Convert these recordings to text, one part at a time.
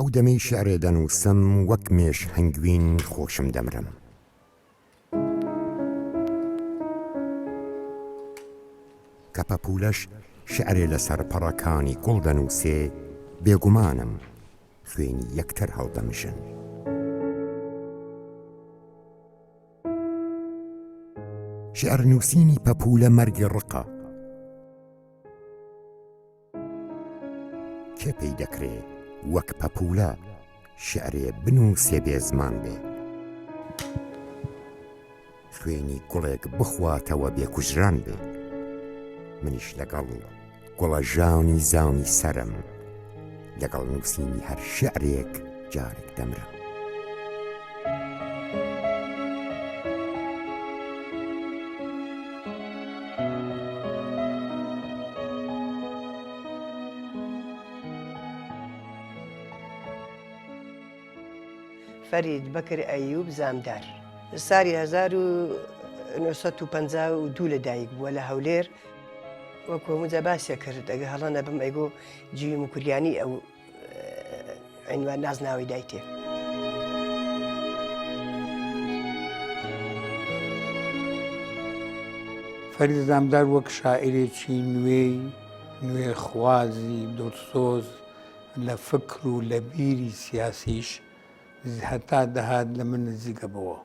ئەو دەمەی شیعرێ دەنووسم وەک مێش هەنگوین خۆشم دەمرم. کە پەپوولەش شیعرێ لەسەر پەڕەکانی گوڵ دەنووسێ، بێگومانم خوێنی یەکتر هەڵدەمژن. شیعر نووسینی پەپوولە مەرگی ڕقە. کێ پێی دەکرێ وەک پەپوولە شیعرێ بنووسێ بێ زمان بێ؟ خوێنی گوڵێک بخواتەوە بێ کوژران بێ؟ منیش لەگەڵ گوڵە ژانی زامی سەرم لەگەڵ نووسینی هەر شیعرێک جارێک دەمرم. فەرید بەکر ئەیوب زامدار ساری 1952 لە دایک بووە لە هەولێر وەکو هەموو جا باسێ کرد ئەگە هەڵە نەبم ئەیگۆ جیوی موکریانی ئەو عینوان نازناوی دایتێ. فەرید زامدار وەک شاعیرێکی نوێی نوێخوازی دڵسۆز لە فکر و لە بیری سیاسیش هەتا دەهات لە من نزیکە بووە.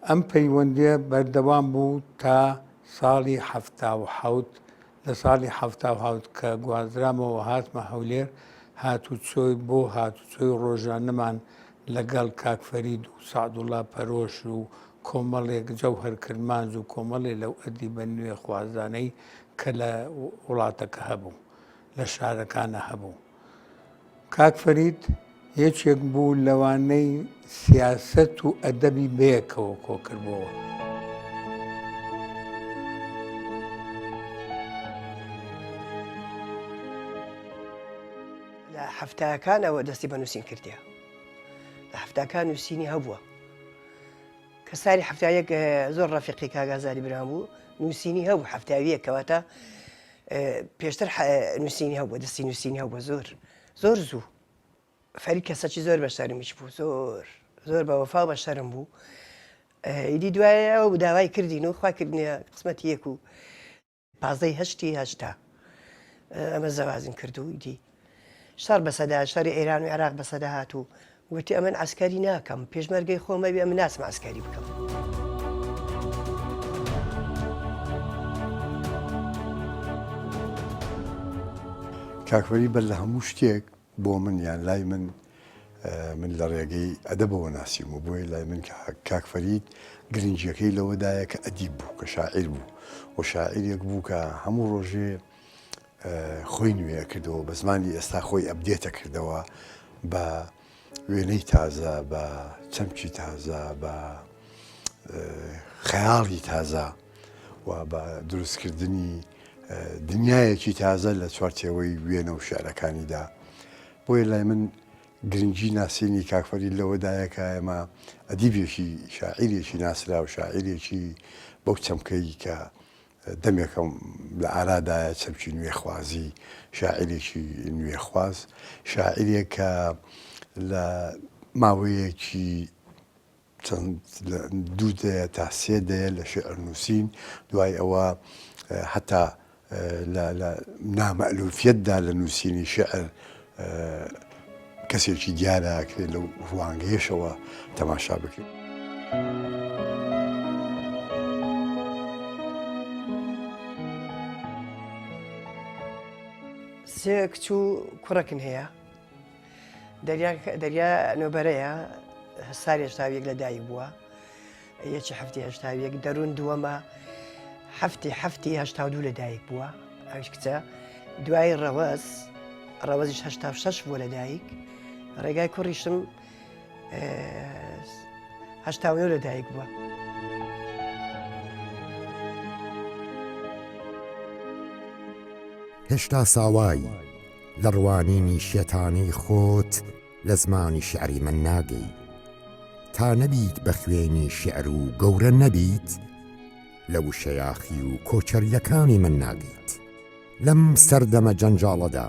ئەم پەیوەندییە بەردەوام بوو تا ساڵی 77 لە ساڵی 77 کە گوازرامەوە هاتمە هەولێر هاتوچۆی بۆ هاتوچۆی ڕۆژانەمان لەگەڵ کاک فەرید و سەعدوڵا پەرۆش و کۆمەڵێک جەوهەر کرمانج و کۆمەڵێ لەو ئەدیبە نوێخوازانەی کە لە وڵاتەکە هەبوو لە شارەکانە هەبوو. کاک فەرید یەکێک بوو لەوانەی سیاسەت و ئەدەبی بەیەکەوە کۆکردبووەوە. لە حەفتاکانەوە دەستی بە نووسین کردیە. لە حەفتاکان نووسینی هەبووە. کە ساری حەفتایەک زۆر ڕەفیقی کاک ئازاری برام بوو نووسینی هەبوو حەفتاویەک کەواتە پێشتر نووسینی هەبوو دەستی نووسینی هەبوو زۆر زۆر زوو فەرید کەسەکی زۆر بە شەرمیش بوو زۆر زۆر بە وەفا بە شەرم بوو ئیدی دوای ئەو داوای کردین و خوا کردنیە قسمەتی یەک و پازدەی هەشتی هەشتا ئەمە زەوازم کرد و ئیدی شەڕ بەسەدا شەڕی ئێران و عێراق بەسەدا هات و وتی ئەمن عەسکەری ناکەم پێشمەرگەی خۆم ئەوێ ئەمن ناچم عەسکەری بکەم. کاک فەرید بەر لە هەموو شتێک بۆ من یان لای من من لە ڕێگەی ئەدەبەوە ناسیم و بۆیە لای من کاک فەرید گرنگیەکەی لەوەدایە کە ئەدیب بوو کە شاعیر بوو و شاعیرێک بوو کە هەموو ڕۆژێ خۆی نوێ کردەوە بە زمانی ئێستا خۆی ئەبدێتە کردەوە بە وێنەی تازە بە چەمکی تازە بە خەیاڵی تازە و بە دروستکردنی دنیایەکی تازە لە چوارچێوەی وێنە و شعرەکانیدا بۆیە لای من گرنگی ناسینی کاک فەرید لەوەدایە کە ئێمە ئەدیبێکی شاعیرێکی ناسراو شاعیرێکی بەو چەمکەی کە دەمێکە لە ئارادایە چەمکی نوێخوازی، شاعیرێکی نوێخواز، شاعیرێک کە لە ماوەیەکی چەند دوو دەیە تا سێ دەیە لە شیعر نووسین، دوای ئەوە هەتا لە نامەئلوفیەتدا لە نووسینی شیعر کەسێکی دیارە ئەکرێت لەو ڕوانگەیەشەوە تەماشا بکرێت. سێ کچ و کوڕەکن هەیە دەریا نۆبەرەیە ساری هەشتاویەک لە دایک بووە یەکی هەفتی هەشتاویەک دەروون دووەمە هەفتی هەفتی 82 لە دایک بووە ئەویش کچە دوای ڕەوەز ڕەوەزیش 86 بووە لە دایک ڕێگای کوڕیشم 89 لە دایک بووە. هێشتا ساوای، لە ڕوانینی شێتانەی خۆت لە زمانی شیعری من ناگەی. تا نەبیت بە خوێنی شیعر و گەورە نەبیت، لە وشە یاخی و کۆچەرییەکانی من ناگەیت. لەم سەردەمە جەنجاڵەدا،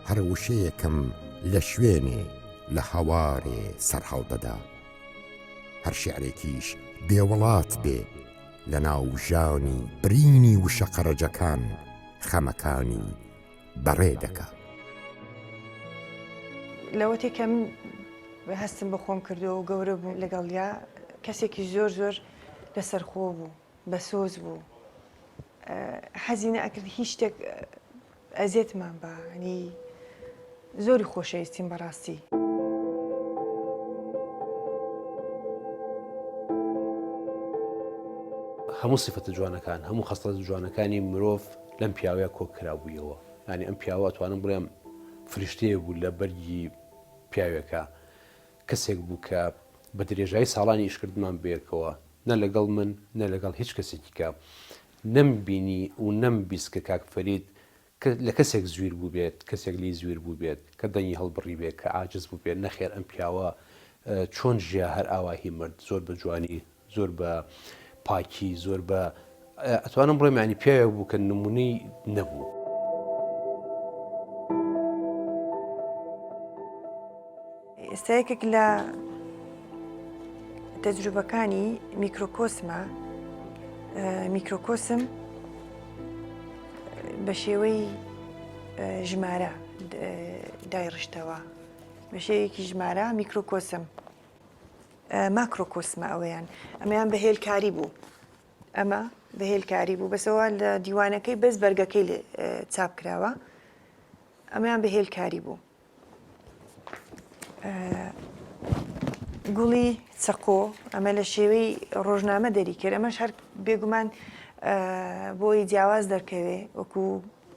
هەر وشەیەکم. لە شوێنێ لە هەوارێ سەرهەڵدەدا. هەر شیعرێکیش بێ وڵات بێ لە ناو ژانی برینی وشە قەرەجەکان خەمەکانی بەڕێ دەکا. لەوەتەی کە من هەستم بە خۆم کردووە و گەورە بووم لەگەڵیا کەسێکی زۆر زۆر لەسەرخۆ بوو، بەسۆز بوو، حەزی نەئەکرد هیچ شتێک ئەزێتمان با، یانی زۆری خۆشەویستیم بەڕاستی. هەموو سیفەتە جوانەکان، هەموو خەسڵەتە جوانەکانی مرۆڤ لەم پیاوەیە کۆ کرابوویەوە. یانی ئەم پیاوە ئەتوانم بڵێم فریشتەیەک بوو لە بەرگی پیاوێکا. کەسێک بوو کە بە درێژایی ساڵانی ئیشکردنمان بەیەکەوە، نە لەگەڵ من، نە لەگەڵ هیچ کەسێکی کە نەمبینی و نەمبیست کە کاک فەرید لە کەسێک زویر بووبێت، کەسێک لێی زویر بووبێت، کە دەنگی هەڵبڕیبێت، کە عاجز بووبێت، نەخێر ئەم پیاوە چۆن ژیا هەر ئاواهی مرد، زۆر بە جوانی، زۆر بە پاکی، زۆر بە ئەتوانم بڵێم یانی پیاوێک بوو کە نمونەی نەبوو. ئێستا یەکێک لە تەجروبەکانی میکرۆکۆسمە، میکرۆکۆسم بە شێوەی ژمارە دایڕشتەوە، بە شێوەیەکی ژمارە میکرۆکۆسم، ماکرۆکۆسمە ئەوەیان، ئەمەیان بە هێلکاری بوو، ئەمە بە هێلکاری بوو، بەسەوە لە دیوانەکەی بەس بەرگەکەی لێ چاپ کراوە، ئەمەیان بە هێلکاری بوو. گوڵی چەقۆ ئەمە لە شێوەی ڕۆژنامە دەری کرد ئەمەش هەر بێگومان بۆی جیاواز دەرکەوێ وەکو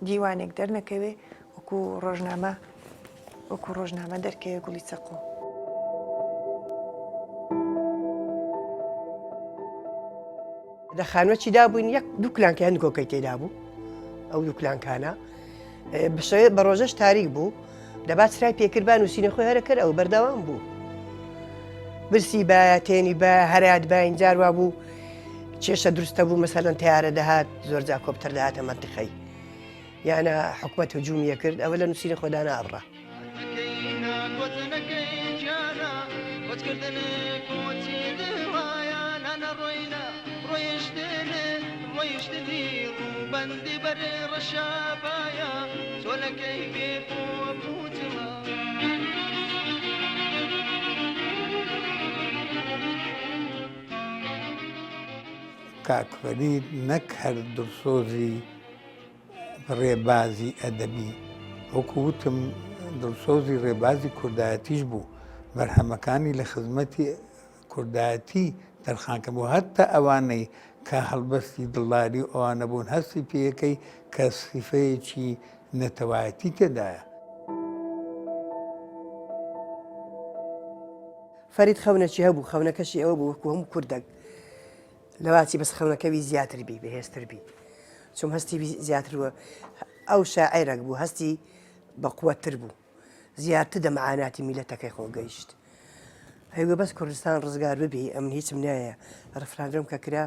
دیوانێک دەرنەکەوێ وەکو ڕۆژنامە وەکو ڕۆژنامە دەرکەوێ گوڵی چەقۆ. لە خانوەکی دابووین یەک دوو کلانکەیان نکۆکەی تێدا بوو ئەو دوو کلانکانە بشەوێ بە ڕۆژەش تاریک بوو دەبا چرای پێکردبا نووسینە خۆی هەرە کرد ئەو بەردەوام بوو برسی باە تێنی بە هەرات باین جاروا بوو کێشە دروستە بوو مەسەلەن تیارە دەهات زۆر جا کۆپتەر دەهاتە مەنتیقەی یانە حکومەت هجومیە کرد ئەوە لە نووسینە خۆدا نابڕا. کاک فەرید نەک هەر دڵسۆزی ڕێبازی ئەدەبی، وەکو وتم دڵسۆزی ڕێبازی کوردایەتیش بوو، بەرهەمەکانی لە خزمەتی کوردایەتی تەرخان کردبوو، هەتا ئەوانەی کە هەڵبەستی دڵداری و ئەوانە بوون هەستی پێیەکەی کە سیفەیەکی نەتەوایەتی تێدایە. فەرید خەونەکی هەبوو، خەونەکەشی ئەوە بوو وەکو هەموو کوردەک لەواچی بەس خەونەکەوی زیاتر بی بەهێزتر بی چون هەستی زیاتر وە ئەو شاعێرەک بوو هەستی بە قوەتتر بوو زیاتر دە معاناتی میلەتەکەی خۆ گەیشت هەیوە بەس کوردستان ڕزگار ببی ئەمن هیچم نایە ڕفراندرم کە کرا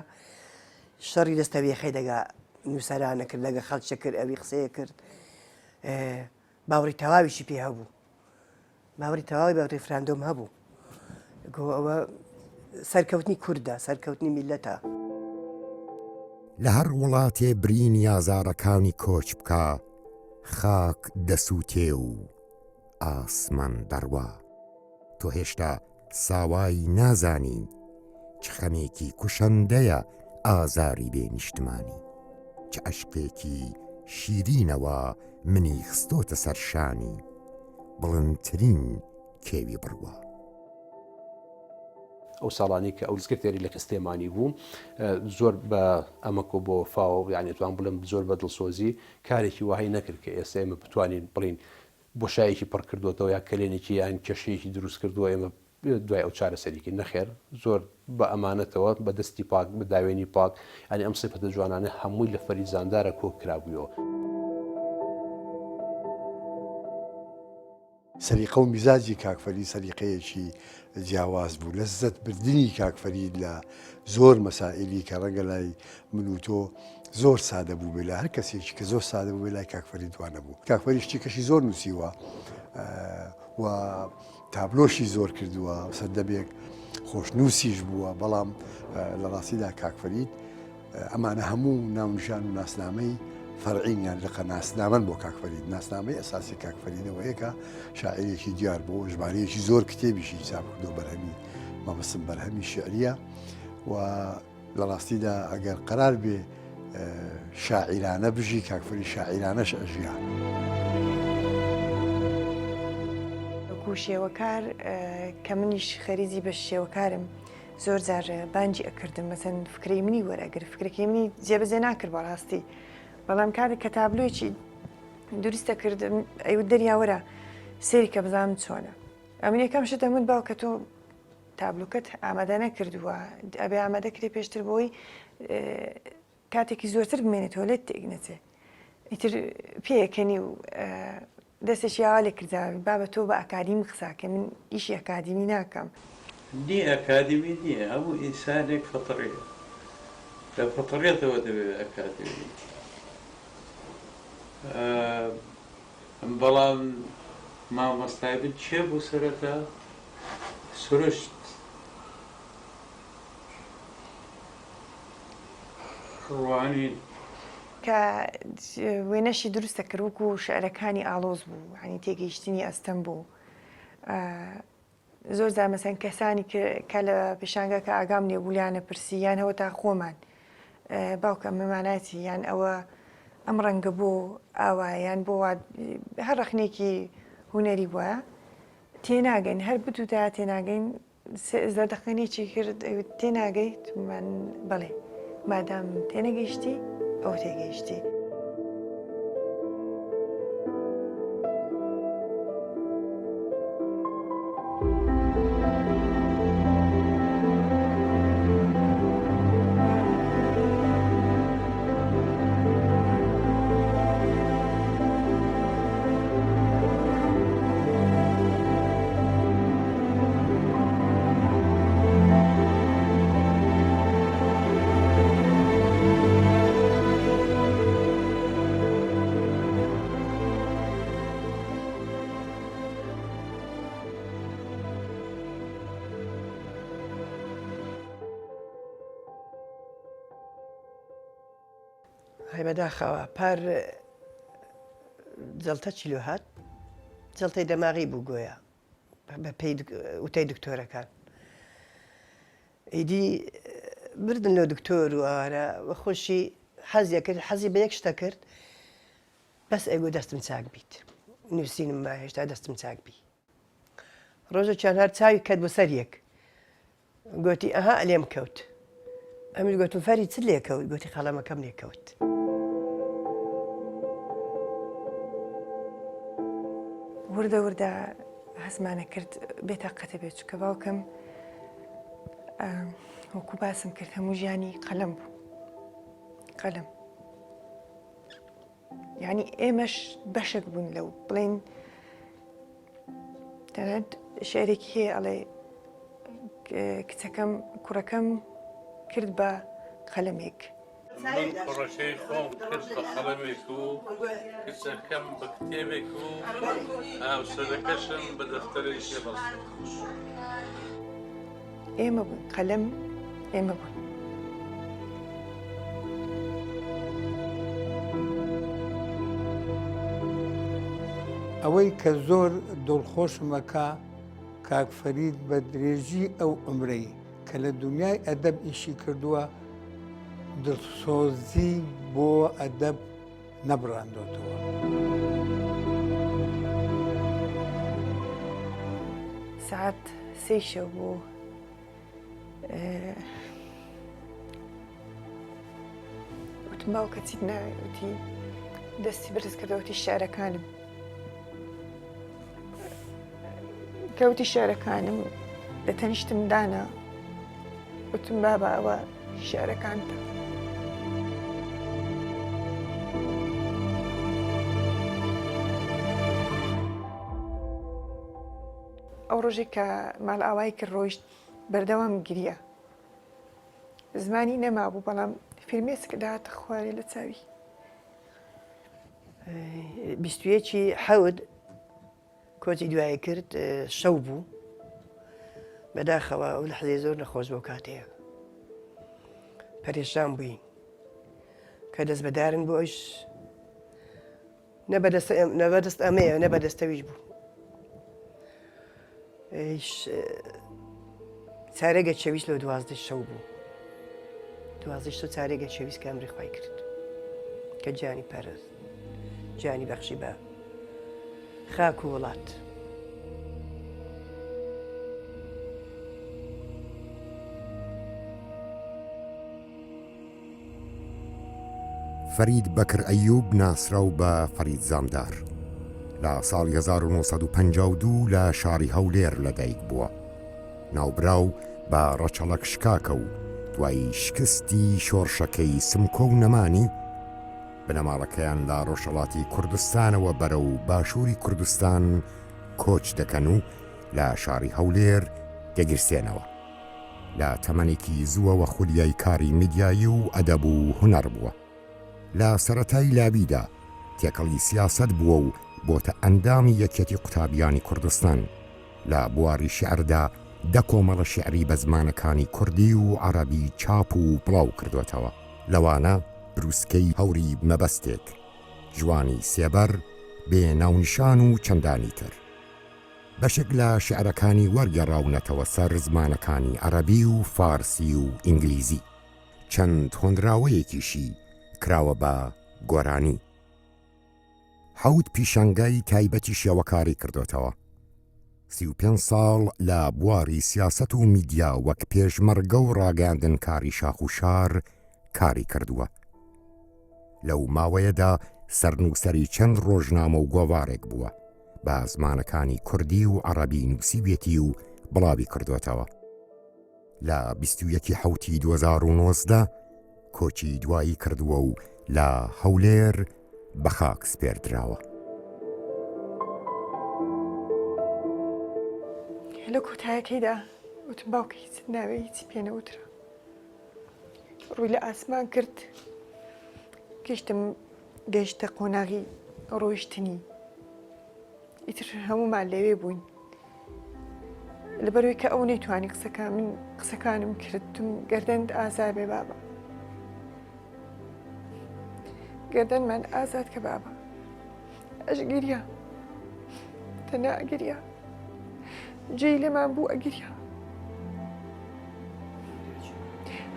شەڕی دەستەویەخەی دەگا نووسەرانە کرد لەگە خەڵکە کرد ئەوی قسەیە کرد باوەڕی تەواویشی پێ هەبوو باوەڕی تەواوی بە ڕیفراندۆم هەبوو گۆ ئەوە سەرکەوتنی کوردە سەرکەوتنی میلەتە. لە هەر وڵاتێ برینی ئازارەکانی کۆچ بکا خاک دەسووتێ و ئاسمان دەڕوا تۆ هێشتا ساوای نازانی چ خەمێکی کوشەندەیە ئازاری بێ نیشتمانی چ عەشقێکی شیرینە وا منی خستۆتە سەر شانی بڵندترین کێوی بڕوا. ئەو ساڵانەی کە ئەو سکرتێری لە سلێمانی بوو زۆر بە ئەمەک و بۆ فاوە یعنی توان بڵێم زۆر بە دڵسۆزی کارێکی وەهای نەکرد کە ئێستا ئێمە بتوانین بڵین بۆشایەکی پڕ کردووەتەوە یا کەلێنێکی یان کێشەیەکی دروست کردووە ئێمە دوای ئەو چارەسەری کەین نەخێر زۆر بە ئەمانەتەوە بە دەستی پاک بە داوێنی پاک یانی ئەم سیفەتە جوانانە هەمووی لە فەرید زاندارە کۆ کرابوویەوە. سەلیقە و میزاجی کاک فەرید سەلیقەیەکی جیاواز بوو، لەززەت بردنی کاک فەرید لە زۆر مەسائیلی کە ڕەنگە لای من و تۆ زۆر سادە بووبێ لە هەر کەسێکی کە زۆر سادە بووبێ لای کاک فەرید وا نەبوو. کاک فەرید شتی کەشی زۆر نووسیوە. و تابلۆشی زۆر کردووە، سەردەمێک خۆشنووسیش بووە، بەڵام لە ڕاستیدا کاک فەرید ئەمانە هەموو ناونیشان و ناسنامەی فەرعین یان لقە ناسنامەن بۆ کاک فەرید. ناسنامەی ئەساسی کاک فەرید ئەوەیە کە شاعیرێکی دیار بوو، ژمارەیەکی زۆر کتێبیشی چاپ کردووە، بەرهەمی مەبەستم بەرهەمی شیعرییە و لە ڕاستیدا ئەگەر قەرار بێ شاعیرانە بژی کاک فەرید شاعیرانەش ئەژیا. وەکو شێوەکار کە منیش خەریزی بە شێوەکارم زۆر جار بانگی ئەکردم مەسەن فکرەی منی وەرئەگرت فکرەکەی منی جێبەجێ ناکرد بەڕاستی بەڵام کاتێک کە تابلۆیەکی دروست دەکرد ئەیوت دەریا وەرە سەیری کە بزانم چۆنە ئەمن یەکەم شت ئەموت باوکە تۆ تابلۆکەت ئامادە نەکردووە ئەبێ ئامادە کرێ پێشتر بۆی کاتێکی زۆرتر بمێنێتەوە لێت تێک نەچێ ئیتر پێیەکەنی و دەستێکی ئاوا لێ کردە بابە تۆ بە ئەکادیمی قساکەی من ئیشی ئەکادیمی ناکەم. نیە ئەکادیمی نیە هەموو ئینسانێک فطریە لە فطریەتەوە دەبێ ئەکادیمی بەڵام مامۆستای من کێ بوو سەرەتا سروشت ڕوانین. کە وێنەشی دروست دەکرد وەکو شعرەکانی ئاڵۆز بوو یانی تێگەیشتنی ئەستەم بوو زۆر جار مەسەن کەسانی کە لە پیشانگەکە ئاگام لێ بوو لیانە پرسی یان هەوە تا خۆمان باوکە ئەمە مانای چی یان ئەوە ئەم ڕەنگە بۆ ئاوا یان بۆ هەر ڕەخنێکی هونەری وایە تێناگەین هەر بتوتە تێناگەین زەردەخەنەیەکی کرد ئەیوت تێناگەیت؟ من بەڵێ مادام تێنەگەیشتی ئەو تێگەیشتی. هەی بەداخەوە پار جەڵتە چیلۆ هات جەڵتەی دەماغی بوو گۆیا بە پێی وتەی دکتۆرەکان ئیدی بردن لۆ دکتۆر و ئەوانە وە خۆشی حەزی کرد حەزی بە یەک شتە کرد بەس ئەیگو دەستم چاک بیت نووسینم ما هێشتا دەستم چاک بی ڕۆژێکیان هەر چاوی کەت بۆ سەر یەک گۆتی ئەها لێم کەوت ئەمیش گۆتم فەری چت لێ کەوت گۆتی قەڵەمەکەم لێ کەوت. وردە وردە هەستمانە کرد بێتاقەتە بێت چونکە باوکم وەکو باسم کرد هەموو ژیانی قەلەم بوو قەلەم یعنی ئێمەش بەشێک بوون لەو بڵین تەنانەت شعرێکی هەیە ئەڵێ کچەکەم کوڕەکەم کرد بە قەلەمێک. من کوڕەکەی خۆم کرد بە قەڵەمێک و کچەکەم بە کتێبێک و هاوسەرەکەشم بە دەفتەرێکی ڕەسم. ئێمە بووین، قەلەم ئێمە بووین. ئەوەی کە زۆر دڵخۆشم ئەکا کاک فەرید بە درێژی ئەو عومرەی کە لە دونیای ئەدەب ئیشی کردووە دڵسۆزی بۆ ئەدەب نەبڕاندۆتەوە. سەعات سێی شەو بوو وتم باوکە چیت ناوێ وتی دەستی بەرز کردەوە وتی شعرەکانم کەوتی شعرەکانم لە تەنیشتم دانا وتم بابە ئەوە شعرەکانتە. ئەو ڕۆژێک کە ماڵئاوای کرد ڕۆیشت بەردەوام گریا زمانی نەمابوو بەڵام فرمێسک دەهاتە خوارێ لە چاوی. بیستویەکی حەوت. کۆچی دوایی کرد شەو بوو بەداخەوە ئەو لەحزەی زۆر نەخۆش بۆ کاتەیە پەرێشان بووین کە دەست بەدارن بۆ ئەوش نە بەدەست نە بەدەست ئەمەیە نە بەدەستەویش بوو چارەگە چەویست لە 12 شەو بوو 12 شەو چارەگە چەویست کە ئەمری خی کرد کە گیانی پەرست گیانی بەخشی بە خاک و وڵات. فەرید بەکر ئەیوب ناسراو بە فەرید زامدار لە ساڵی 1952 لە شاری هەولێر لەدایک بووە. ناوبراو بە ڕەچەڵەک شکاکە و دوای شکستی شۆڕشەکەی سمکۆ و نەمانی، بنەماڵەکەیان لە ڕۆژهەڵاتی کوردستانەوە بەرەو باشووری کوردستان کۆچ دەکەن و لە شاری هەولێر دەگیرسێنەوە. لە تەمەنێکی زووەوە خولیای کاری میدیایی و ئەدەب و هونەر بووە. لە سەرەتای لاویدا تێکەڵی سیاسەت بووە و بۆتە ئەندامی یەکیەتی قوتابیانی کوردستان. لە بواری شیعردا دە کۆمەڵە شیعری بە زمانەکانی کوردی و عەڕەبی چاپ و بڵاو کردۆتەوە، لەوانە، بروسکەی هەوری مەبەستێک، ژوانی سێبەر، بێ ناونیشان و چەندانی تر. بەشێک لە شیعرەکانی وەرگێڕاونەتەوە سەر زمانەکانی عەڕەبی و فارسی و ئینگلیزی. چەند هۆنراوەیەکیشی کراوە بە گۆرانی. حەوت پیشانگای تایبەتی شێوەکاری کردۆتەوە. 35 ساڵ لە بواری سیاسەت و میدیا وەک پێشمەرگە و ڕاگەیاندنکاری شاخ و شار کاری کردووە. لەو ماوەیەدا سەرنووسەری چەند ڕۆژنامە و گۆڤارێک بووە. بە زمانەکانی کوردی و عەڕەبی نووسیویەتی و بڵاوی کردۆتەوە. لە 21 ی حەوتی 2019 کۆچی دوایی کردووە و لە هەولێر بە خاک سپێردراوە. لە کۆتایەکەیدا وتم باوکە هیچت ناوێ هیچی پێ نەوترا ڕووی لە ئاسمان کرد گەشتم گەیشتە قۆناغی ڕۆیشتنی ئیتر هەموومان لەوێ بووین لەبەروی کە ئەو نەیتوانی قسەکان من قسەکانم کردم گەردەند ئازا بێ بابە گەردەنمان ئازاد کە بابە ئەش گریا تەنها ئەگریا جێی لێمان بوو ئەگریا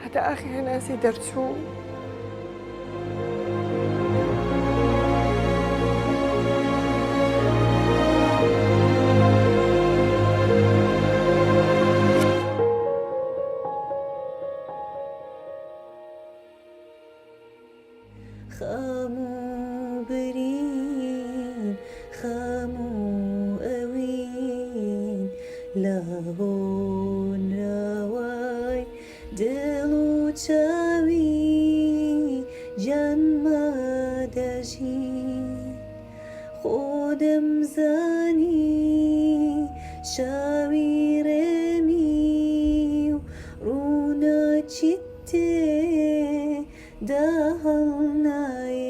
هەتا ئاخی هەناسی دەرچوو. خەم و برین خەم و ئەوین لە هۆنراوەی دڵ و چاوی گیانما دەژی خۆ دەمزانی شاوی ڕێمی و ڕووناکیت تێ دا هەڵنایێ.